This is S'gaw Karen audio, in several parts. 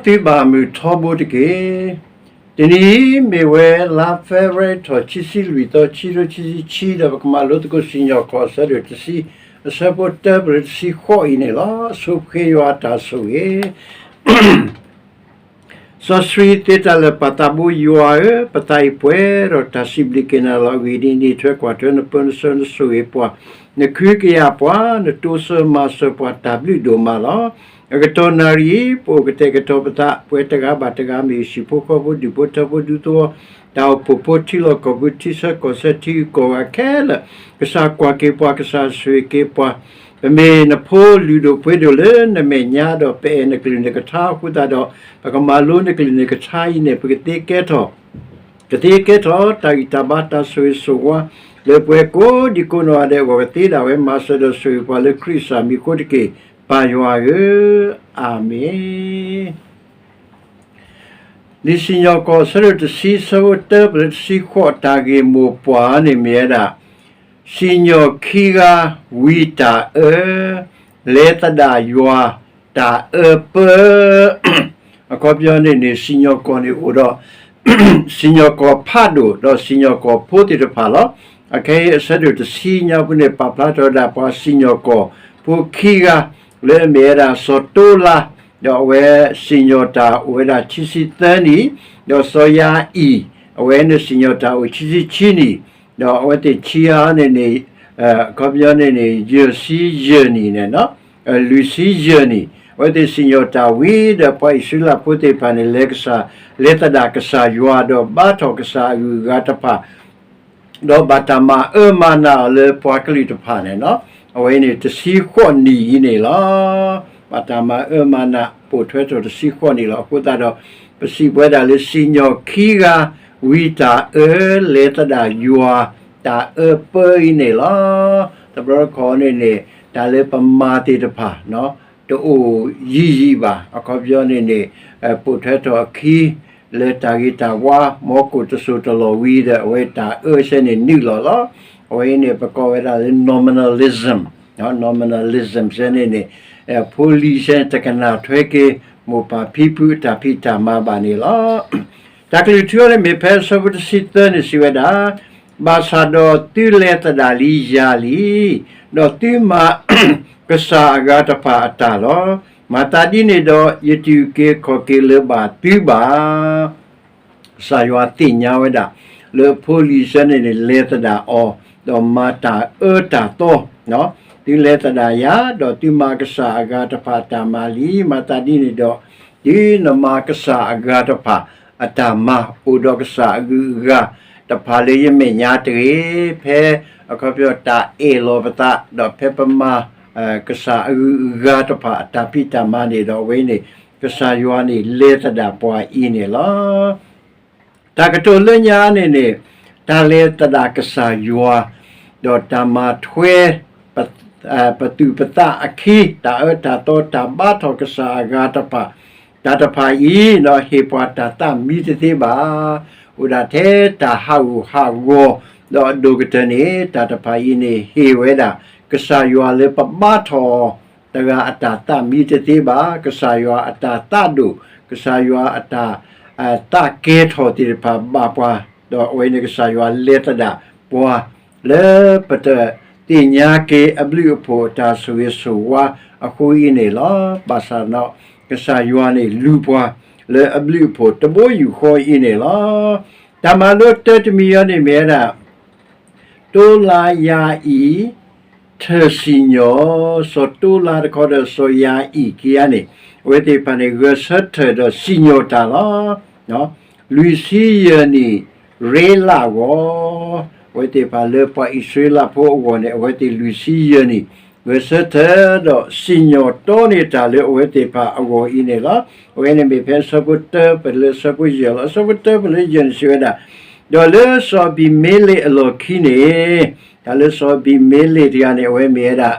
သုဘၣ်မုၢ်ထီဘိတက့ၢ်. တနံၤအံၤမ့ၢ်ဝဲလါဖ့ၤဘြူၤအါရံၤထီၣ် ခံဆံလွံၢ်သီ ခံကထိခံဆံခံ ဒီးပကမၤလိသကိးစံၣ်ညီၣ်ကွီၢ်အဆၢဒိၣ်တဆံ အဆၢဖိတၢပလၢတဆံဃိးအံၤန့ၣ်လီၤ. အဆိဖှ့ယွၤအတၢ်ဆိၣ်ဂ့ၤ စီဆှံသ့တၢ်လၢာ်ပၢ်သးဘိယွၤဧၢ, ပသးအံၤပှဲၤဒီးတၢ်စံးဘျုးက့ၤနၤလီၤ. အဂ့ၢ်ဒ်အံၤ, နအံးထွဲကွၢ်ထွဲ နပၢနဆှၢ နဆိၣ်ဂ့ၤပှၤ, နခုကယာ်ပှၤ, နတိစၢၤမၤစၢၤပှၤ တၢ်ဘျုးဒိၣ်မးလီၤ. အကတီၢ်နၣ်ရံၣ်အံၤ ပအိၣ်ကတဲာ်ကတီၤပသး ပှဲၤတဂၤဘၣ်တဂၤ မ့ၢ်ဟံၣ်ဖိဃီဖိ ဒူၣ်ဖိထၢဖိ ဒူသဝီ တၢ်အိၣ်ဖှိၣ်ဖိ ထံလီၢ်ကီၢ်ပူၤ ထံဆၢကီၢ်ဆၢ ထံဂုၤကီၢ်ဂၤခဲလၢာ်, ကစၢ်ကွၢ်က့ၤပှၤ, ကစၢ်ဆိၣ်ဂ့ၤက့ၤပှၤ, ပမ့ၢ်နဖိလုၢ်ဒိၣ်ပှ့ၤဒိၣ်လၢနမဲာ်ညါဒီး ပအဲၣ်နကလုၢ်နကထါအဃိသတးဒီး ပကမၤလိနကလုၢ်နကထါအံၤန့ၣ် ပကသ့ကဲထီၣ် ကသ့ကဲထီၣ်တၢ်ဂံၢ်တၢ်ဘါ တၢ်ဆိၣ်ဂ့ၤဆိၣ်ဝါ လၢပှၤကိးဒံကိးနီၢ်ဂၤဒဲးအဂီၢ် ကသ့ဒၣ်ဝဲ မၤစၢၤဒီးဆိၣ်ဂ့ၤပှၤလၢခရံာ်ကစၢ်မံၤအဃိတက့ၢ်. ပၢ်ယွၤဧၢ, အၤမ့ၣ်. လံာ်စံၣ်ညီၣ်ကွီၢ်အဆၢဒိၣ်တဆံ အဆၢဖိတၢပလၢတဆံဃိး တၢ်ဂ့ၢ်မိၢ်ပှၢ်န့ၣ်မ့ၢ်ဝဲဒၣ် စံၣ်ညီၣ်ခံဂၤ ဝံတၢ်အၢ, လဲၤသဒၣ်ယွၤတၢ်အၢပၢ အခီပညီန့ၣ်န့ၣ် စံၣ်ညီၣ်ကွီၢ်န့ၣ်အိၣ်ဒီး စံၣ်ညီၣ်ကွီၢ်ဖးဒိၣ် ဒီးစံၣ်ညီၣ်ကွီၢ်ဖိသ့ၣ်တဖၣ်လီၤ. အခဲအံၤအဆၢဒိၣ်တဆံညါပူၤန့ၣ် ပာ်ဖျါထီၣ်ဝဲဒၣ်ပှၤစံၣ်ညီၣ်ကွီၢ်ဖိခံဂၤ လၢအမ့ၢ်ဝဲဒၣ်စီၤတိလါ ဒီးအဝဲစံၣ်ညီၣ်တၢ်အိၣ်ဝဲဒၣ်ခံဆံသၢနံၣ်, ဒီးစီၤယၤအံၣ် အဝဲန့ၣ်စံၣ်ညီၣ်တၢ်အိၣ်ခံဆံခံနံၣ်, ဒီးအဝဲသ့ၣ်ခံဂၤန့ၣ်န့ၣ် အခီပညီန့ၣ်န့ၣ် ယဲၢ်ဆံယဲၢ်နံၣ်န့ၣ် လွံၢ်ဆံယဲၢ်နံၣ် အဝဲသ့ၣ်စံၣ်ညီၣ်တၢ်ဝံၤဒီး ပှၤအံၣ်စရ့လးဖိသ့ၣ်တဖၣ်န့ၣ် လဲၤကစၢ် လဲၤသဒၣ်ကစၢ်ယွၤ ဒီးဘါထီၣ်ကစၢ်အဂုၤအဂၤတဖၣ် ဒီးဘၣ်တၢ်မၤအၢမၤနးအီၤလၢပှၤကလုာ်တဖၣ်န့ၣ်လီၤ. အဝဲအံၤန့ၣ် တဆံဃိးနံၣ်အံၤန့ၣ်လီၤ. ဘၣ်တၢ်မၤအၢမၤနး ပိာ်ထွဲထီၣ်တဆံဃိးနံၣ်လီၤ. အဃိသတးဒီး ပစံးပဝဲဒၣ်လၢစံၣ်ညီၣ်ခံဂၤ ဝံတၢ်အၢ လဲၤသဒၣ်ယွၤ တၢ်အၢပၢအံၤန့ၣ်လီၤ. တဘျီတခီၣ်န့ၣ်န့ၣ် တၢ်လၢပမၤသ့ၣ်တဖၣ် တအိၣ်ယံာ်ယံာ်ဘၣ်. အခီပညီန့ၣ်န့ၣ် ပိာ်ထွဲထီၣ်အခံ လၢတၢ်ဂ့ၤတၢ်ဝါ မီကိၣ်တစိၢ်တလီၢ်ဝံၤဒီး အဝဲတၢ်အၢစဲန့ၣ်နုာ်လီၤလီၤ. အဝဲအံၤန့ၣ် ပကိးဝဲဒၣ်လၢ nominalism, nominalism စဲန့ၣ်န့ၣ် ဖိလံၤစဲန့ၣ် တကနၣ်ထွဲက့ၤ မိၢ်ပၢ်ဖံဖုအတၢ်ဖံးတၢ်မၤဘၣ်န့ၣ်လီၤ. တၢ်ကလုၢ်ထူအီၤန့ၣ်မ့ၢ်ဖဲအဆၢဖိတဆံသၢန့ၣ်စံးဝဲဒၣ်, ဘၣ်ဆၣ်ဒီးသုလဲၤသဒၣ်လံယၤလံ, ဒီးသုမၤ ကစၢ်အဂၤတဖၣ်အတၢ်လီၤ. မၤသးဒ်န့ၣ်ဒီး ယတအုၣ်က့ၤခီၣ်က့ၤလၢၤဘၣ်သုဘၣ်. ကစၢ်ယွၤသ့ၣ်ညါဝဲဒၣ် လၢအဖိလံၤစဲန့ၣ်န့ၣ် လဲၤသဒၣ်အီၤ ဒီးမၤတၢ်အၢတၢ်သီ, သုလဲၤသဒၣ်ယၤ ဒီးသုမၤကစၢ်အဂၤတဖၣ်အတၢ်မၤလံ. မၤသးဒ်န့ၣ်ဒီး သုနမၤကစၢ်အဂၤတဖၣ်အတၢ်မၤ အိၣ်ဒီးကစၢ်အဂုၤအဂၤတဖၣ်လၢယမဲာ်ညါတဂ့ၤ. ဖဲအခီပညီတၢ်အဲၣ်လီၤပသး ဒီးဖဲပမၤ ကစၢ်အဂုၤအဂၤတဖၣ်အတၢ်ဖံးတၢ်မၤန့ၣ်ဒီး အဝဲန့ၣ် ကစၢ်ယွၤန့ၣ်လဲၤသဒၣ်ပှၤအံၤန့ၣ်လီၤ. တၢ်ကတိၤလၢညါန့ၣ်န့ၣ် တၢ်လဲၤသဒၣ်ကစၢ်ယွၤ ဒီးတၢ်မၤထွဲ ပသူၣ်ပသးအခံ တၢ်အၢတၢ်သီ တၢ်ဘါထီၣ်ကစၢ်အဂၤတဖၣ် တၢ်တဖၣ်အံၤ ဒီးဟ့ၣ်ပှၤတၢ်သးမံတသ့ဘၣ်. အိၣ်ဒၣ်ထဲတၢ်ဟးဂူာ်ဟးဂီၤ ဒီးအဒိၣ်ကတၢၢ်န့ၣ် တၢ်တဖၣ်အံၤန့ၣ် ဟ့ၣ်ဝဲဒၣ် ကစၢ်ယွၤလၢပဘါထီၣ် တဂၤအတၢ်သးမံတသ့ဘၣ်. ကစၢ်ယွၤအတၢ်သးဒိၣ် ကစၢ်ယွၤအတၢ် သးကဲထီၣ်သ့ၣ်တဖၣ်ဘၣ်ပှၤ, ဒီးအဝဲန့ၣ်ကစၢ်ယွၤလဲၤသဒၣ်ပှၤ လၢပတသ့ၣ်ညါက့ၤအဘျုးအဖှိၣ်အတၢ်ဆိၣ်ဂ့ၤဆိၣ်ဝါအဃိအံၤန့ၣ်လီၤ. ဘၣ်ဆၣ်ဒီး ကစၢ်ယွၤန့ၣ်လူၤပှၤ လၢအဘျုးအဖှိၣ်တဘိယူၢ်ဃီအံၤန့ၣ်လီၤ. တၢ်မၤလိတၢတမံၤအံၤန့ၣ်မ့ၢ်ဝဲဒၣ် တိလါယၤအံၣ် ထၢၣ်စံၣ်ညီၣ်, စီၤတိလါတခီဒီးစီၤယၤအံၣ်ခံဂၤန့ၣ် အဝဲသ့ၣ်တဖၣ်န့ၣ် ဂဲၤဆၢထၢၣ်ဒီးစံၣ်ညီၣ်တၢ်လီၤ. လွံၢ်ဆံယဲၢ်နံၣ် ရ့လၢအဂီၢ်, အဝဲသ့ၣ်တဖၣ်လၢပှၤအံၣ်စရ့လးဖိအဂီၢ်န့ၣ် အဝဲသ့ၣ်လွံၢ်ဆံယဲၢ်နံၣ် ဂဲၤဆၢထၢၣ်ဒီးစံၣ်ညီၣ်တီန့ၢ်တၢ်လၢအဝဲသ့ၣ်တဖၣ်အဂီၢ်အံၤန့ၣ်လီၤ. အဝဲန့ၣ်မ့ၢ်ဖဲအဆၢဖိတၢပလၢအဆၢဖိယဲၢ်လီၤ. အဆၢဖိတၢပလၢယဲၢ်န့ၣ်စံးဝဲဒၣ်, ဒီးလၢစီၤအဘံၤမ့လ့းအလီၢ်ခံန့ၣ်, တၢ်လၢစီၤအဘံၤမ့လ့းတဂၤန့ၣ် အဝဲမ့ၢ်ဝဲဒၣ်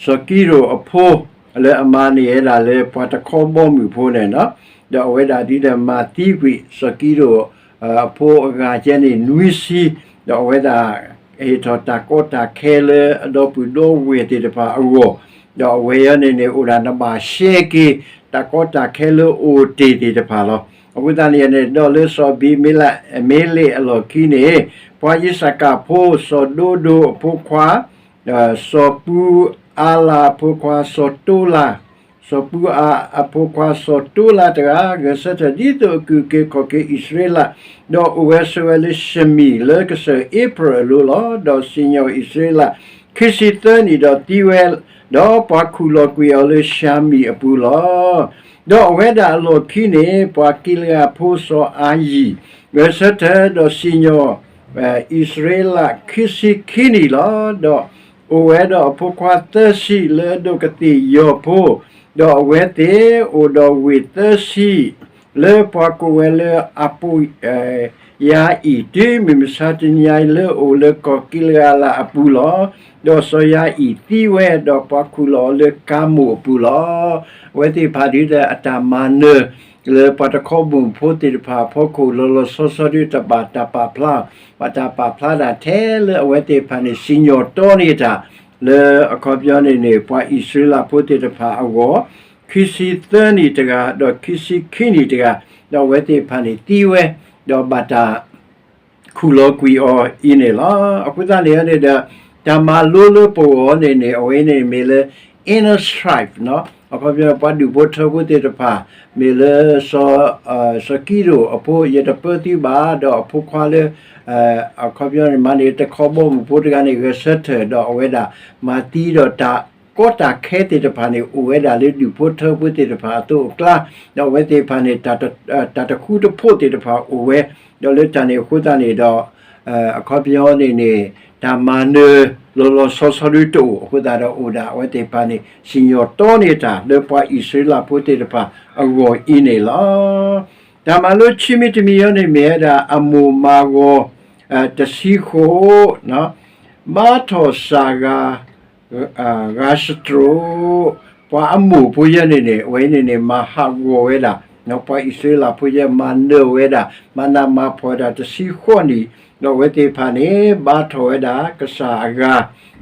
စီၤကံးဒဧိၣ်အဖိ လၢအမၤန့ၢ်ဝဲဒၣ်လၢပှၤတခီဘီမုၢ်ဖိန့ၣ်လီၤ. ဒီးအဝဲဒၣ်ဒ်လဲၣ်မၤသံကွံာ် စီၤကံးဒဧိၣ်အဖိအဂၤကဲန့ၣ်နွံဆံ, ဒီးအဝဲဒၣ်ဟ့ၣ်ထီၣ်တၢ်ကီတၢ်ခဲလၢအဒီပုၢ်ဒီဝဲၢ်သ့ၣ်တဖၣ်အဂီၢ်, ဒီးအဝဲအံၤန့ၣ်န့ၣ် အိၣ်ဒၣ်နဘၣ်ရှဲက့ၤ တၢ်ကီတၢ်ခဲလၢအိၣ်တ့ၢ်သ့ၣ်တဖၣ်လီၤ. အဃိသတးန့ၣ်န့ၣ် ဒီးလၢစီၤအဘံၤမ့လးအလီၢ်ခံန့ၣ် ပှၤယံၡကၣ်ဖိ စီၤဒိဒိအဖိခွါ စီၤပူအါလးအဖိခွါစီၤတိလး, စီၤပူအါအဖိခွါစီၤတိလးတဂၤ ဂဲၤဆၢထၢၣ်ဒ်သိးအကုၢ်က့ၤခီၣ်က့ၤအံၣ်စရ့လး, ဒီးအိၣ်ဝဲဆိးဝဲလၢၡမံၣ်လၢကစၢၢ်အ့ဖြၢၣ်အလိၤလီၤ. ဒီးစံၣ်ညီၣ်အံၣ်စရ့လး ခံဆံသၢနံၣ်ဒီးသံဝဲ, ဒီးပှၤခူၣ်လီၤကွံာ်အီၤလၢၡမံၣ်အပူၤလီၤ. ဒီးအဝဲဒၣ်အလီၢ်ခံန့ၣ် ပှၤကံလအၤဖိစီၤအၤယံၣ် ဂဲၤဆၢထၢၣ်ဒီးစံၣ်ညီၣ် အံၣ်စရ့လးခံဆံခံနံၣ်လီၤ. ဒီးအိၣ်ဝဲဒီးအဖိခွါသၢဆံလၢအဒိးကသ့ၣ်ယီၤဖိ, ဒီးအဝဲသ့ၣ်အိၣ်ဒီးဝ့ၢ်သၢဆံ လၢပှၤကိးဝဲလၢအပိာ် ယၤအံၣ် တုၤမုၢ်မဆါတနံၤအံၤလၢအအိၣ်လၢကီၢ်ကံလအၤလးအပူၤလီၤ. ဒီးစီၤယၤအံၣ်သံဝဲ, ဒီးပှၤခူၣ်လီၤအီၤလၢကၤမိၣ်အပူၤလီၤ. အဝဲသ့ၣ်တဖၣ်ဒ်ဒီးအတၢ်မၤနၢၤ လၢပှၤတခီဘီမုၢ်ဖိသ့ၣ်တဖၣ်အဖီခိၣ် လီၤလီၤဆီဆီဒ်တဘၣ်တၢ်ပာ်ဖျါ, ဘၣ်တၢ်ပာ်ဖျါဒၣ်ထဲလၢအဝဲသ့ၣ်တဖၣ်န့ၣ် စံၣ်ညီၣ်တီန့ၢ်တၢ် လၢအခီပညီန့ၣ်န့ၣ် ပှၤအံၣ်စရ့လးဖိသ့ၣ်တဖၣ်အဂီၢ် ခံဆံသၢနံၣ်တဂၤ ဒီးခံဆံခံနံၣ်တဂၤ, ဒီးအဝဲသ့ၣ်တဖၣ်န့ၣ်သံဝဲ, ဒီးဘၣ်တၢ် ခူၣ်လီၤကွံာ်အီၤအံၤန့ၣ်လီၤ. အဃိသတးန့ၣ်န့ၣ်ဒီး တၢ်မၤလိလၢပဂီၢ်န့ၣ်န့ၣ် အဝဲန့ၣ်မ့ၢ်လၢ inner strife နီၤ, အခီပညီပှၤဒူၣ်ဖိထၢဖိသ့ၣ်တဖၣ် မ့ၢ်လၢ စီၤကံဒိၣ်အဖိ ယတပၢသုဘၣ် ဒီးအဖိခွါလၢ အခီပညီန့ၣ် မၤန့ၢ်တခီဘီမုၢ်ဖိတဂၤန့ၣ် ဂဲၤဆၢထၢၣ် ဒီးအဝဲဒၣ်မၤသံဒီးတၢ်ကီတၢ်ခဲသ့ၣ်တဖၣ်န့ၣ် အိၣ်ဝဲဒၣ်လၢဒူၣ်ဖိထၢဖိသ့ၣ်တဖၣ်အသိးအကျါ, ဒီးအဝဲသ့ၣ်တဖၣ်န့ၣ် တၢ်တဃူတဖိးသ့ၣ်တဖၣ်အိၣ်ဝဲ, ဒီးလၢတၢ်န့ၣ်အဃိသတးန့ၣ်ဒီး အခီပညီန့ၣ်န့ၣ် တၢ်မၤနၢၤလီၤလီၤဆီဆီဒ်တအိၣ်အဃိသတးဒီး အိၣ်ဒၣ်အဝဲသ့ၣ်တဖၣ်န့ၣ် စံၣ်ညီၣ်တီန့ၢ်တၢ်လၢပှၤအံၣ်စရ့လးဖိသ့ၣ်တဖၣ်အဂီၢ်အံၤန့ၣ်လီၤ. တၢ်မၤလိခံမံၤတမံၤအံၤန့ၣ်မ့ၢ်ဝဲဒၣ် အမိၢ်မၤဂီၤ တဆံဃိး ဘါထီၣ်စၢ်ဂၤ ဂၤစတြိး, ပှၤအမိၢ်ဖိယဲန့ၣ်န့ၣ် အဝဲန့ၣ်န့ၣ် မၤဟးဂီၤဝဲဒၣ် ပှၤအံၣ်စရ့လးဖိယဲ မၤနၢၤဝဲဒၣ် မၤနးမၤဖှီၣ်ဝဲဒၣ်တဆံဃိးနံၣ်, ဒီးအဝဲသ့ၣ်တဖၣ်န့ၣ် ဘါထီၣ်ဝဲဒၣ်ကစၢ်အဂၤ,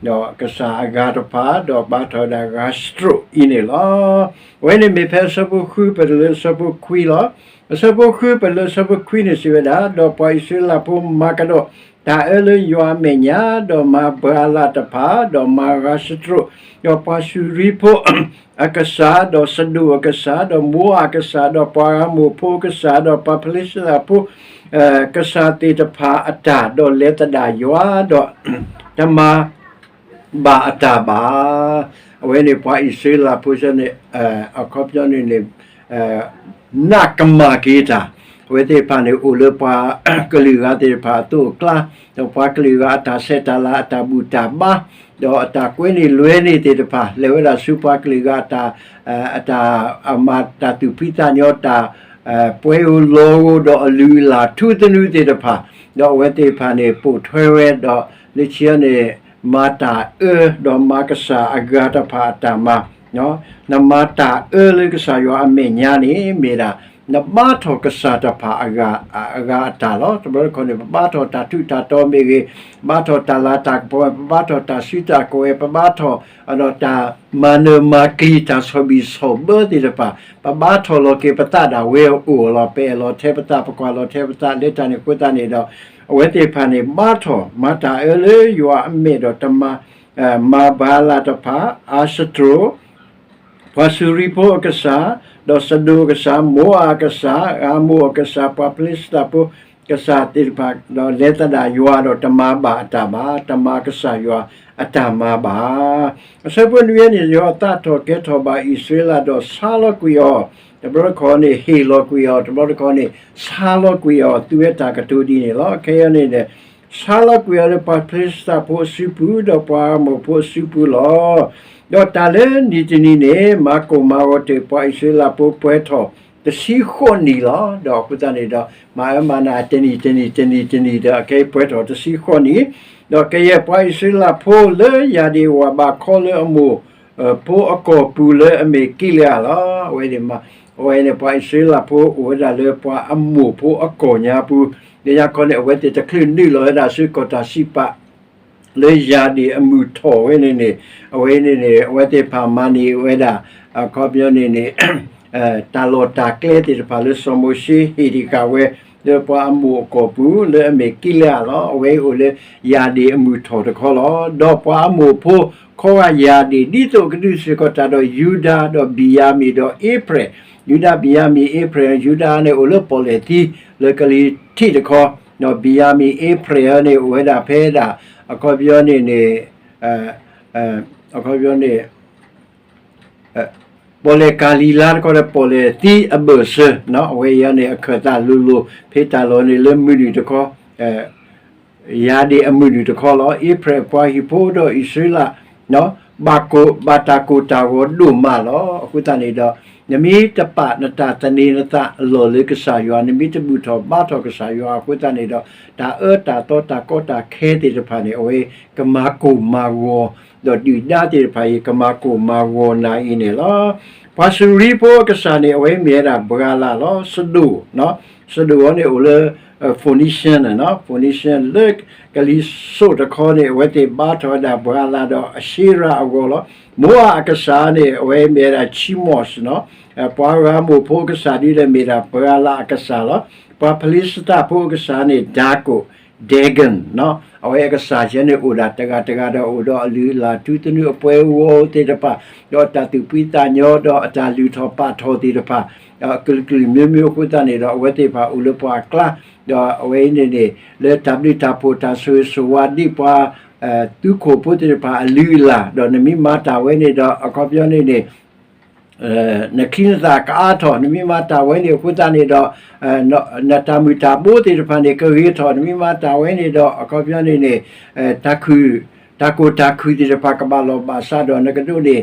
ဒီးကစၢ်အဂၤတဖၣ် ဒီးဘါထီၣ်ဝဲဒၣ်ဂၤစတြိးအံၤန့ၣ်လီၤ. အဝဲန့ၣ်မ့ၢ်ဖဲအဆၢဖိဃုပတုၤလၢအဆၢဖိခွံလီၤ. အဆၢဖိဃုပတုၤလၢအဆၢဖိခွံန့ၣ်စံးဝဲဒၣ်, ဒီးပှၤအံၣ်စရ့လးဖိမၤကဒီး တၢ်အၢလၢယွၤအမဲာ်ညါ, ဒီးမၤဘၤလးတဖၣ်, ဒီးမၤဂၤစတြိး, ဒီးပှၤစူၤရံဖိအကစၢ်, ဒီးစဒိၣ်အကစၢ်, ဒီးမိၤအၤအကစၢ်, ဒီးပှၤအၤမိၣ်ဖိအကစၢ်, ဒီးပှၤဖလ့ၡသးဖိ ကစၢ်သ့ၣ်တဖၣ်အတၢ်, ဒီးလဲၤသဒၣ်ယွၤ, ဒီးတမၤ ဘၣ်အတၢ်ဘၣ်. အဝဲန့ၣ်ပှၤအံၣ်စရ့လးဖိန့ၣ် အခီပညီန့ၣ်န့ၣ် နးကမၣ်က့ၤတၢ်, အဝဲသ့ၣ်တဖၣ်န့ၣ် အိၣ်လၢပှၤကလုာ်ဂၤသ့ၣ်တဖၣ်အသိးအကျါ, ဒီးပှၤကလုာ်ဂၤအတၢ်ဆဲးတၢ်လၤအတၢ်ဘူၣ်တၢ်ဘါ, ဒီးအတၢ်ကွဲန့ၢ်လွဲန့ၢ်သ့ၣ်တဖၣ် လဲၤဝဲဒၣ်ဆူပှၤကလုာ်ဂၤအတၢ် အတၢ်အမၤတၢ်သူၣ်ဖှံသးညီတၢ် ပှဲၤဧိၤလီၤဧိၤဒီးအလုၢ်အလၢ်ထူသနူသ့ၣ်တဖၣ်, ဒီးအဝဲသ့ၣ်တဖၣ်န့ၣ် ပိာ်ထွဲဝဲဒီး လၢခံန့ၣ် မၤတၢ်အၢ ဒီးမၤကစၢ်အဂၤတဖၣ်အတၢ်မၤ, နမၤတၢ်အၢလၢကစၢ်ယွၤအမဲာ်ညါန့ၣ် မ့ၢ်ဒၣ် နဘါထီၣ်ကစၢ်တဖၣ်အဂၤအတၢ်လီၤ. တဘျီတခီၣ်န့ၣ် ပဘါထီၣ်တၢ်ထူးတၢ်တီၤမ့ၢ်ဂ့ၤ, ဘါထီၣ်တၢ်လၤတၢ်ကပီၤ, ပဘါထီၣ်တၢ်စုတၢ်ကဝဲၤ, ပဘါထီၣ် ဒီးတၢ်မၤနၢၤမၤကျံၤတၢ်ဆီၣ်ဘံၣ်ဆီၣ်ဘၢသ့ၣ်တဖၣ်, ပဘါထီၣ်လီၤက့ၤပသးဒၣ်ဝဲအအိၣ်လီၤ. ပအဲၣ်လီၤထဲပသး ပကွၢ်လီၤထဲပသးလၢတၢ်န့ၣ်အဃိသတးန့ၣ်ဒီး အဝဲသ့ၣ်တဖၣ်န့ၣ် ဘါထီၣ်မၤတၢ်အၢလၢယွၤအမဲာ်ဒီးတမၤ မၤဘၤလးတဖၣ်, အၤစတြိး ပှၤစူၤရံဖိအကစၢ်, ဒီးစဒိၣ်အကစၢ်, မိၤအၤအကစၢ်, အၤမိၣ်အကစၢ်, ပှၤဖလ့ၡသးဖိကစၢ်သ့ၣ်တဖၣ်, ဒီးလဲၤသဒၣ်ယွၤဒီးတမၤဘၣ်အတၢ်ဘၣ်, တမၤကစၢ်ယွၤအတၢ်မၤဘၣ်. အဆၢဖိနွံန့ၣ် ယွၤသးထီၣ်ကဲထီၣ်ဘၣ်အံၣ်စရ့လးဒီးဆါလီၤကွံာ်အီၤ, တဘျီတခီၣ်န့ၣ် ဟ့ၣ်လီၤကွံာ်အီၤ, တဘျီတခီၣ်န့ၣ် ဆါလီၤကွံာ်အီၤ, သူဝဲတၢ်ကတိၤဒ်န့ၣ်လီၤ. ခဲအံၤန့ၣ် ဆါလီၤကွံာ်အီၤလၢပှၤဖလ့ၡသးဖိအစုပူၤ ဒီးပှၤအၤမိၣ်ဖိအစုပူၤလီၤ. ဒီးတၢ်လၢနံၤတနံၤန့ၣ် မၤကိၢ်မၤဂီၤတ့ၢ်ပှၤအံၣ်စရ့လးဖိပှဲၤထီၣ်တဆံဃိးနံၣ်လီၤ. ဒီးအဃိသတးန့ၣ်ဒီး မၤအၢမၤနးတနံၤတနံၤတနံၤတနံၤဒီး အခဲအံၤပှဲၤထီၣ်တဆံဃိးနံၣ်, ဒီးကယဲၢ်ပှၤအံၣ်စရ့လးဖိလၢ ယၤဒ့ဝၣ်ဘးခီလၢအမိၢ် ဖိအကီၢ်ပူၤလၢအမ့ၢ်ကံလအၤလီၤ. အဝဲန့ၣ် အဝဲန့ၣ် ပှၤအံၣ်စရ့လးဖိအိၣ်ဝဲဒၣ်လၢပှၤအမိၢ်ဖိအကီၢ်ညါပူၤ, လၢညါခီန့ၣ် အဝဲသ့ၣ်တချုးနုာ်လီၤဝဲဒၣ်ဆူကီၢ်တၢ်စံးပာ် လၢယၤဒ့ၣ်အမုၢ်ထီၣ်ဝဲန့ၣ်န့ၣ်, အဝဲန့ၣ်န့ၣ် အဝဲသ့ၣ်တဖၣ်မၤန့ၢ်ဝဲဒၣ် အခီပညီန့ၣ်န့ၣ် တၢ်လီၢ်တၢ်ကျဲသ့ၣ်တဖၣ်လၢစီၤမိၤၡ့ဟ့ၣ်တ့ၢ်ဃာ်ဝဲ လၢပှၤအမိၣ်အကီၢ်ပူၤ လၢအမ့ၢ်ကံလအးလီၤ. အဝဲအံၤအိၣ်လၢယၢ်ဒ့ၣ်အမုၢ်ထီၣ်တခီလီၤ. ဒီးပှၤအမိၣ်ဖိ ခီဂာ်ယၢ်ဒ့ၣ် ဒ်သိးကဒုးဆၢကီးတၢ်ဒီးယူဒၤ ဒီးဘ့ၣ်ယၤမံၣ် ဒီးအ့ဖြဲၣ်, ယူဒၤ ဘ့ၣ်ယၤမံၣ် အ့ဖြဲၣ်, ယူဒၤန့ၣ်အိၣ်လၢပီၣ်လဲၣ်သံ လၢကလံၤထံးတခီ, ဒီးဘ့ၣ်ယၤမံၣ် အ့ဖြဲၣ်န့ၣ် အိၣ်ဝဲဒၣ်ဖဲဒၣ် အခီပညီန့ၣ်န့ၣ် အခီပညီန့ၣ် ပီၣ်လဲၣ်ကၤလံၤလါတခီဒီး ပီၣ်လဲၣ်သံအဘၢၣ်စၢၤ, အဝဲအံၤန့ၣ် အခၢၣ်သးလိၤလိၤ ဖဲတၢ်လီၢ်န့ၣ်လၢမုၢ်နုာ်တခီ ယၢ်ဒ့ၣ်အမုၢ်နုာ်တခီလီၤ. အ့ဖြဲၣ်ပှၤဟံၣ်ဖိဒီးအံၣ်စရ့လး ဘၣ်ကိၣ် ဘၣ်တၢ်ကိၢ်တၢ်ဂီၤဒိၣ်မးလီၤ. အဃိသတးန့ၣ်ဒီး နမ့ၢ်တပာ်နတၢ်သန့ၤနသးအလီၢ်လၢကစၢ်ယွၤ, နမ့ၢ်တဘူၣ်ထီၣ်ဘါထီၣ်ကစၢ်ယွၤအဃိသတးန့ၣ်ဒီး တၢ်အၢတၢ်သီတၢ်ကီတၢ်ခဲသ့ၣ်တဖၣ်န့ၣ် အဝဲကမၤကိၢ်မၤဂီၤ, ဒီးဒုၣ်ဒါသ့ၣ်တဖၣ်အံၤ ကမၤကိၢ်မၤဂီၤနၤအံၤန့ၣ်လီၤ. ပှၤစူၤရံဖိအကစၢ်န့ၣ် အဝဲမ့ၢ်ဝဲဒၣ်ဘြၤလးလီၤ. စဒိၣ်, စဒိၣ်အံၤန့ၣ်အိၣ်လၢ Phoenician, Phoenician လၢကလံၤစိးတခီန့ၣ် အဝဲသ့ၣ်ဘါထီၣ်ဝဲဒၣ်ဘြၤလးဒီးအၡ့ရၤအဂီၢ်လီၤ. မိအးအကစၢ်န့ၣ် အဝဲမ့ၢ်ဝဲဒၣ် Chemosh, ပှၤအၤမိၣ်ဖိအကစၢ်ဒ်လဲၣ် မ့ၢ်ဒၣ်ဘြၤလးအကစၢ်လီၤ. ပှၤဖလံးစတံဖိအကစၢ်န့ၣ် ဒါကိၣ် Dagon, အဝဲအကစၢ်ယဲန့ၣ်အိၣ်ဒၣ်တဂၤတဂၤဒီးအိၣ်ဒီးအလုၢ်အလၢ်ထူသနူအပှဲၤအဂီၤသ့ၣ်တဖၣ်, ဒီးတၢ်သူၣ်ဖှံသးညီ ဒီးအတၢ်လုၢ်ထီၣ်ပာ်ထီၣ်သ့ၣ်တဖၣ် အကလုာ်ကလုာ်မ့ၢ်မ့ၢ်အဃိသတးန့ၣ်ဒီး အဝဲသ့ၣ်တဖၣ်အိၣ်လၢပှၤအကျါ, ဒီးအဝဲအံၤန့ၣ်န့ၣ် လၢတၢ်ဘျုးတၢ်ဖှိၣ်တၢ်ဆိၣ်ဂ့ၤဆိၣ်ဝါဒ်ပှၤ သုးခိၣ်ဖိသ့ၣ်တဖၣ်အလုၢ်အလၢ်, ဒီးနမ့ၢ်မၤတၢ်ဝဲန့ၣ်ဒီး အခီပညီန့ၣ်န့ၣ် နချံနသၣ်ကအါထီၣ်, နမ့ၢ်မၤတၢ်ဝဲန့ၣ်အဃိသတးန့ၣ်ဒီး နတၢ်မုာ်တၢ်ဘိသ့ၣ်တဖၣ်န့ၣ် ကဂ့ၤထီၣ်, နမ့ၢ်မၤတၢ်ဝဲန့ၣ်ဒီး အခီပညီန့ၣ်န့ၣ် တၢ်ခုၣ်, တၢ်ကိၢ်တၢ်ခုၣ်သ့ၣ်တဖၣ်ကဘၣ်လီၢ်ဘၣ်စးဒီး နကဒိးန့ၢ်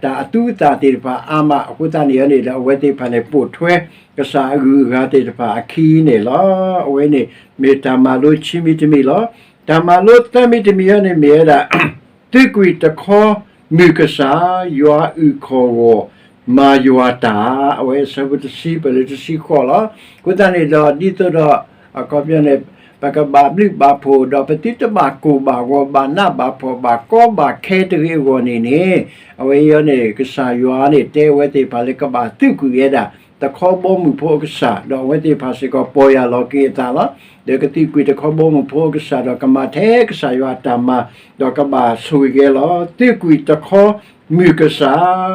တၢ်အသူအသၣ်သ့ၣ်တဖၣ်အါမးအဃိသတးန့ၣ်န့ၣ်ဒီး အဝဲသ့ၣ်တဖၣ်န့ၣ် ပိာ်ထွဲကစၢ်အဂုၤအဂၤသ့ၣ်တဖၣ်အခံန့ၣ်လီၤ. အဝဲန့ၣ်မ့ၢ်တၢ်မၤလိခံမံၤတမံၤလီၤ. တၢ်မၤလိသၢမံၤတမံၤအံၤန့ၣ်မ့ၢ်ဝဲဒၣ် သုးကွံာ်တခီမုၢ်ကစၢ်, ယွၤအုၣ်ခီၣ်ဂီၢ်, မၤယွၤတၢ်, အဝဲအဆၢဖိတဆံ ပလၢတဆံဃိးလီၤ. အဃိသတးန့ၣ်ဒီး ဒ်သိးဒီး အခီပညီန့ၣ် ပကဘၣ်ဘျုးဘၣ်ဖှိၣ် ဒီးပသုတဘၣ်ကိၢ်ဘၣ်ဂီၤ ဘၣ်နးဘၣ်ဖှီၣ် ဘၣ်ကီဘၣ်ခဲတဂ့ၤအဂီၢ်န့ၣ်န့ၣ် အဝဲအံၤန့ၣ် ကစၢ်ယွၤန့ၣ်တဲဝဲသ့ၣ်တဖၣ်လၢကဘၣ်သုးကွံာ်ဝဲဒၣ် တခီဘီမုၢ်ဖိအကစၢ်, ဒီးအဝဲသ့ၣ်တဖၣ်စ့ၢ်ကီးပီၢ်ယၢ်လီၤက့ၤအသးလီၤ. ဒီးကသုးကွံာ်တခီဘီမုၢ်ဖိအကစၢ်ဒီးကမၤထဲကစၢ်ယွၤအတၢ်မၤ, ဒီးကဘၣ်ဆိၣ်ဂ့ၤက့ၤလီၤ. သုးကွံာ်တခီမုၢ်ကစၢ်,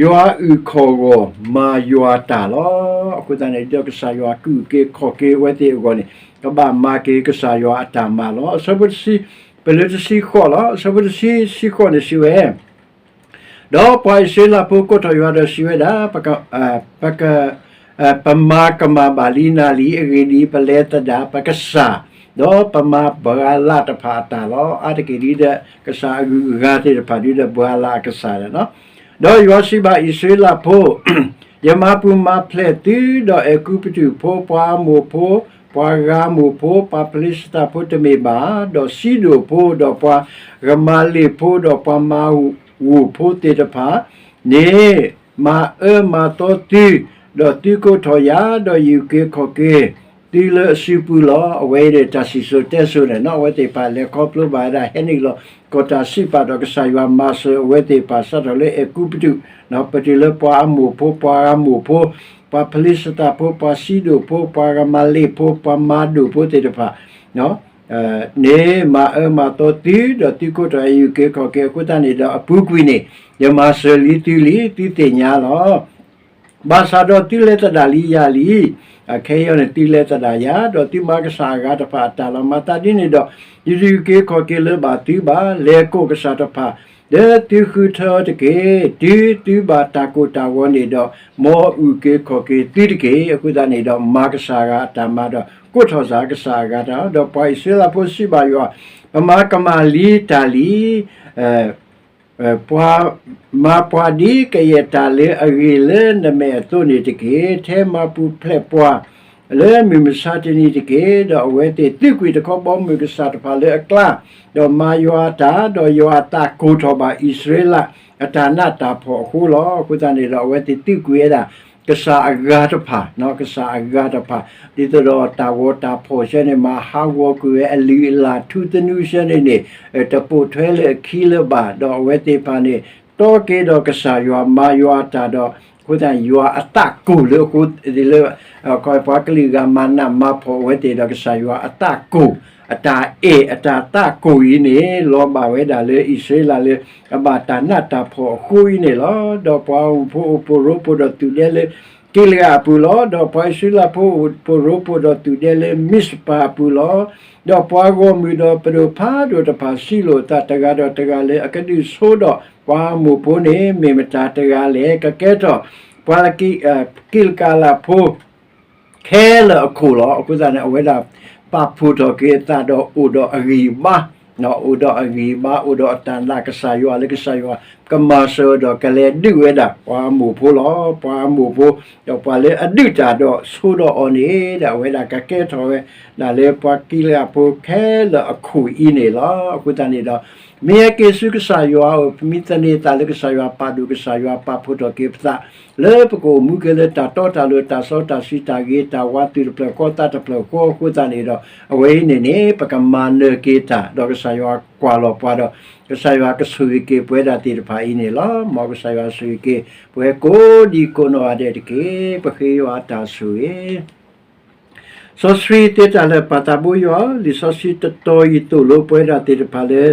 ယွၤအုၣ်ခီၣ်ဂီၢ်မၤယွၤတၢ်လီၤ. အဃိသတးန့ၣ် ဒီးကစၢ်ယွၤကအုၣ်က့ၤခီၣ်က့ၤအဝဲသ့ၣ်အဂီၢ်န့ၣ် ကဘၣ်မၤက့ၤကစၢ်ယွၤအတၢ်မၤလီၤ. အဆၢဖိတဆံ, ပလၢတဆံဃိးလီၤ. အဆၢဖိတဆံ, တဆံဃိးန့ၣ်စံးဝဲ ဒီးပှၤအံၣ်စရ့လးဖိကိးထီၣ်ယွၤဒီးစံးဝဲဒၣ်, ပက, ပမၤကမၣ်ဘၣ်လံနၤလံ, အဂ့ၢ်ဒ်အံၤ, ပလဲၤသဒၣ်ပကစၢ်, ဒီးပမၤဘြၤလးတဖၣ်အတၢ်လီၤ. အါတက့ၢ်ဒ်ဒီး ကစၢ်အဂုၤအဂၤသ့ၣ်တဖၣ်ဒ်ဒီးဘြၤလးအကစၢ်လီၤ. ဒီးယွၤစံးဘၣ်အံၣ်စရ့လးဖိ, ယမၤပူၤမၤဖျဲးသုဒီးအဲၤကူပတူးဖိ, ပှၤအၤမိၣ်ဖိ, ပှၤအၤမိၣ်ဖိ, ပှၤဖလံးစတံဖိတမ့ၢ်ဘၣ်, ဒီးစံဒိၣ်ဖိ, ဒီးပှၤအၤမၤလ့းဖိ, ဒီးပှၤမၤဝိၣ်ဖိသ့ၣ်တဖၣ်န့ၣ် မၤအၢမၤသီသု, ဒီးသုကိးထီၣ်ယၤ, ဒီးယအုၣ်က့ၤခီၣ်က့ၤသုလၢအစုပူၤလီၤ. အဝဲအံၤန့ၣ် တၢ်စံၣ်စိၤတဲစိၤန့ၣ် အဝဲသ့ၣ်တဖၣ်လဲၤခီဖျိဘၣ်ဝဲဒၣ် ဟဲနုာ်လီၤ ကီၢ်တၢ်စံးပာ်ဒီးကစၢ်ယွၤမၤစၢၤအဝဲသ့ၣ်တဖၣ် စးထီၣ်လၢအဲၤကူပတူး, ပတုၤလၢပှၤအၤမိၣ်ဖိ, ပှၤအၤမိၣ်ဖိ, ပှၤဖလံးစတံဖိ, ပှၤစံဒိၣ်ဖိ, ပှၤအၤမၤလ့းဖိ, ပှၤမၤဒိၣ်ဖိသ့ၣ်တဖၣ် န့ၣ်မၤအၢမၤသီသု, ဒီးသုကိးထီၣ်ယၤ ယအုၣ်က့ၤခီၣ်က့ၤအဃိသတးန့ၣ်ဒီး အပူၤကွံာ်န့ၣ် ယမၤစၢၤလံသုလံ, သုသ့ၣ်ညါလီၤ. ဘၣ်ဆၣ်ဒီးသုလဲၤသဒၣ်လံယၤလံ, အခဲအံၤန့ၣ် သုလဲၤသဒၣ်ယၤ, ဒီးသုမၤကစၢ်အဂၤတဖၣ်အတၢ်လီၤ. မၤသးဒ်န့ၣ်ဒီး ယတအုၣ်က့ၤခီၣ်က့ၤလၢၤဘၣ်သုဘၣ်. လဲၤကိးကစၢ်တဖၣ် လၢသုဃုထၢတက့ၢ်. တုၤသုဘၣ်တၢ်ကိၢ်တၢ်ဂီၤန့ၣ်ဒီး မ်အုၣ်က့ၤခီၣ်က့ၤသုတက့ၢ်. အဃိသတးန့ၣ်ဒီး မၤကစၢ်အဂၤအတၢ်မၤဒီး ကိးထီၣ်စၢ်ကစၢ်အဂၤတၢ်, ဒီးပှၤအံၣ်စရ့လးဖိစံးဘၣ်ယွၤ, ပမၤကမၣ်လံတၢ်လံ ပှၤမၤပှၤဒ်ကယဲၢ်တၢ်လၢအဂ့ၤ လၢနမဲာ်အသိးန့ၣ်တက့ၢ်. ထဲမၤပူၤဖျဲးပှၤလၢမုၢ်မဆါတနံၤတက့ၢ်. ဒီးအဝဲသ့ၣ်သုးကွံာ်တခီဘီမုၢ်ကစၢ်တဖၣ်လၢအကျါ, ဒီးမၤယွၤအတၢ်, ဒီးယွၤအသးကိၢ်ထီၣ်ဘၣ်အံၣ်စရ့လးအတၢ်နးတၢ်ဖှီၣ်အဃိလီၤ. အဃိသတးန့ၣ်ဒီး အဝဲသ့ၣ်သုးကွံာ်ဝဲဒၣ် ကစၢ်အဂၤတဖၣ်, ကစၢ်အဂၤတဖၣ်, ဒ်သိးဒီးတၢ်ဂီၤတၢ်ဖှီၣ်ဆၢန့ၣ် မၤဟးဂီၤကွံာ်ဝဲအလုၢ်အလၢ်ထူသနူဆၢန့ၣ်န့ၣ် တပိာ်ထွဲလၢအခံလၢၤဘၣ်. ဒီးအဝဲသ့ၣ်တဖၣ်န့ၣ် တီက့ၤဒီးကစၢ်ယွၤ မၤယွၤအတၢ်ဒီး အဃိသတး ယွၤအသးကိၢ်လၢအဃိလၢ ပှၤကလုာ်ဂၤမၤနးမၤဖှီၣ်အဝဲသ့ၣ်ဒီး ကစၢ်ယွၤအသးကိၢ်, အတၢ်အဲၣ်အတၢ်သးကိၢ်အံၤန့ၣ် လီၤဘၣ်ဝဲဒၣ်လၢအံၣ်စရ့လးလၢ အဘၣ်တၢ်နးတၢ်ဖှီၣ်အဃိအံၤန့ၣ်လီၤ. ဒီးပှၤအူၣ်ဖိအိၣ်ဖှိၣ်ရိဖှိၣ်ဒီးသူၣ်ဒဲလၢ ကံလအးအပူၤလီၤ. ဒီးပှၤအံၣ်စရ့လးဖိအိၣ်ဖှိၣ်ရိဖှိၣ်ဒီးသူၣ်ဒဲလၢ မံၣ်စပၤအပူၤလီၤ. ဒီးပှၤဂီၢ်မုၢ်ဒီးပဒိၣ်ဖးဒိၣ်တဖၣ် စံးလိာ်အသးတဂၤဒီးတဂၤလၢ အကဒုးဆိဒီးပှၤအမိၢ်ဖိန့ၣ် မ့ၢ်မတၤတဂၤလဲၣ်. ကကဲထီၣ်ပှၤ ကံလအးဖိ ခဲလၢာ်အခိၣ်လီၤ. အဃိသတးန့ၣ် အဝဲဒၣ်ပာ်ဖှိၣ်ထီၣ်က့ၤအသးဒီးအိၣ်ဒီးအဂံၢ်အဘါ, အိၣ်ဒီးအဂံၢ်အဘါ အိၣ်ဒီးအတၢ်နာ်ကစၢ်ယွၤလၢကစၢ်ယွၤကမၤစၢၤဒီးကလဲၤဒုးဝဲဒၣ်ပှၤအမိၢ်ဖိလီၤ. ပှၤအမိၢ်ဖိ ဒီးပှၤလၢအဒုးတၢ်ဒီးဆိဒီးအီၤန့ၣ် ဒီးအဝဲဒၣ်ကကဲထီၣ်ဝဲဒၣ်လၢပှၤကံလအးဖိခဲလၢာ်အခိၣ်အံၤန့ၣ်လီၤ. အဃိသတးန့ၣ်ဒီး မ့ၢ်ဟဲက့ၤဆူကစၢ်ယွၤအအိၣ် ပမ့ၢ်သန့ၤသးလၢကစၢ်ယွၤ ပာ်ဒိၣ်ကစၢ်ယွၤပာ်ဖှိၣ်ထီၣ်က့ၤပသး လၢပကအိၣ်မူက့ၤလၢတၢ်တီတၢ်လိၤ တၢ်စီတၢ်ဆှံ တၢ်ဂ့ၤတၢ်ဝါ သူၣ်တဖျၢၣ်ဃီသးတဖျၢၣ်ဃီအဃိသတးန့ၣ်ဒီး အဝဲအံၤန့ၣ်န့ၣ် ပကမၤနၢၤက့ၤတၢ် ဒီးကစၢ်ယွၤကွၢ်လီၤပှၤဒီး ကစၢ်ယွၤကဆိၣ်ဂ့ၤက့ၤပဝဲဒၣ်သ့ၣ်တဖၣ်အံၤန့ၣ်လီၤ. မ်ကစၢ်ယွၤဆိၣ်ဂ့ၤက့ၤ ပဝဲကိးဒံကိးနီၢ်ဂၤဒဲးတက့ၢ်. ပဃ့ယွၤအတၢ်ဆိၣ်ဂ့ၤ စီဆှံသ့တၢ်လၢာ်ပၢ်သးဘိယွၤ, လံာ်စီဆှံတတီၤအံၤသိၣ်လိပဝဲဒၣ်သ့ၣ်တဖၣ်လၢ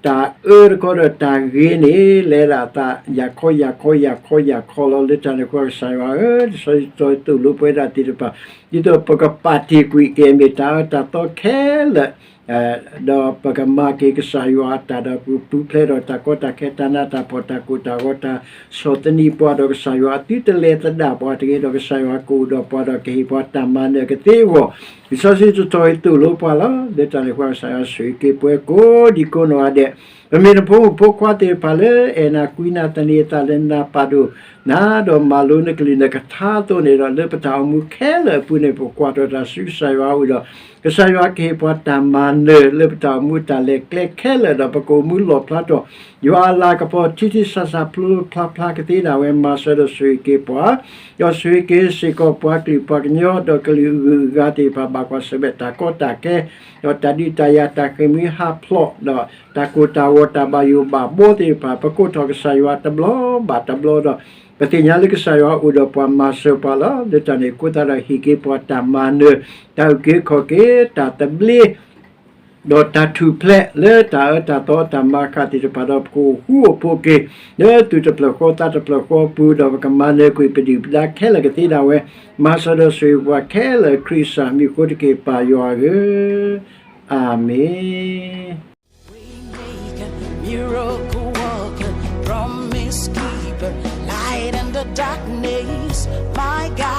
တၢ်အၢတခီဒီးတၢ်ဂ့ၤန့ၣ် လဲၤဒၣ်အသး ယၤခီ ယၤခီ ယၤခီ ယၤခီလီၤ. လၢတၢ်န့ၣ်အဃိ ကစၢ်ယွၤဧၢ, လံာ်စီဆှံတတီၤအံၤသိၣ်လိပဝဲဒၣ်သ့ၣ်တဖၣ် ဒ်သိးပကပာ်တ့ၢ်ကွံာ်က့ၤ မ့ၢ်တၢ်အၢတၢ်သီခဲလၢာ် ဒီးပကမၤက့ၤကစၢ်ယွၤအတၢ်ဒီး ပပူၤဖျဲးဒီးတၢ်ကီတၢ်ခဲ တၢ်နးတၢ်ဖှီၣ် တၢ်ကိၢ်တၢ်ဂီၤ တၢ်ဆီၣ်သနံးပှၤဒီး ကစၢ်ယွၤအသုတလဲၤသဒၣ်ပှၤတဂ့ၤဒီး ကစၢ်ယွၤကအိၣ်ဒီးပှၤဒီး ကဟ့ၣ်ပှၤတၢ်မၤနၢၤကသ့အဂီၢ်, လံာ်စီဆှံတတီၤအံၤသိၣ်လိပှၤလီၤ. လၢတၢ်န့ၣ်အဃိ ကစၢ်ယွၤဆိၣ်ဂ့ၤက့ၤပဝဲကိးဒံကိးနီၢ်ဂၤဒဲး, ပမ့ၢ်နဖိမုၣ်ဖိခွါသ့ၣ်တဖၣ်လၢ အဲၣ်နၤကွံနၤ သန့ၤသးလၢနၤ ပာ်ဒိၣ်နၤဒီးမၤလိနကလုၢ်နကထါအသိးန့ၣ်ဒီး လၢပတၢ်အိၣ်မူခဲလၢာ်အပူၤန့ၣ် ပကွၢ်ထီၣ်တၢ်ဆူကစၢ်ယွၤအအိၣ်ဒီး ကစၢ်ယွၤကဟ့ၣ်ပှၤတၢ်မၤနၢၤလၢပတၢ်အိၣ်မူတၢ်လဲၤကျဲခဲလၢာ်ဒီး ပကအိၣ်မူလီၣ်ဖျါထီၣ် ယွၤအလၤကပီၤထံထံဆးဆး ဖျိဖျါဖျါကသ့ဒၣ်ဝဲ မၤစၢၤဒီးဆိၣ်ဂ့ၤက့ၤပှၤ, ဒီးဆိၣ်ဂ့ၤက့ၤစ့ၢ်ကီးပှၤကလုာ်ပှၤကညီ ဒီးကလုာ်အဂုၤအဂၤသ့ၣ်တဖၣ် ဘၣ်ကွၢ်ဆၢၣ်မဲာ်တၢ်ကီတၢ်ခဲ ဒီးတၢ်ဒုးတၢ်ယၤ တၢ်ဃ့ၢ်မှံဟးဖျိး ဒီးတၢ်ကိၢ်တၢ်ဂီၤ တၢ်ဘၣ်ယိၣ်ဘၣ်ဘီသ့ၣ်တဖၣ် ပကိးထီၣ်ကစၢ်ယွၤတဘျီဘၣ်တဘျီဒီး ပသ့ၣ်ညါလၢကစၢ်ယွၤအိၣ်ဒီးပှၤ မၤစၢၤပှၤလီၤ. လၢတၢ်န့ၣ်အဃိသတးဒီး ဟ့ၣ်က့ၤပှၤတၢ်မၤနၢၤ တၢ်အုၣ်က့ၤခီၣ်က့ၤ တၢ်သဘျ့ ဒီးတၢ်ထူၣ်ဖျဲးလၢတၢ်အၢတၢ်သီတၢ်မၤဃၣ်သ့ၣ်တဖၣ်ဒီး ပကအိၣ်ဃူအိၣ်ဖိးက့ၤ လၢသူၣ်တဖျၢၣ်ဃီသးတဖျၢၣ်ဃီအပူၤဒီး ပကမၤနၢၤကွံာ်ပဒုၣ်ပဒါခဲလၢာ်ကသ့ဒၣ်ဝဲ မၤစၢၤဒီးဆိၣ်ဂ့ၤပှၤခဲလၢာ် ခရံာ်ကစၢ်မံၤအဃိတက့ၢ် ပၢ်ယွၤဧၢ, အၤမ့ၣ်. Waymaker, miracle worker, promise keeper, light in the darkness, my God.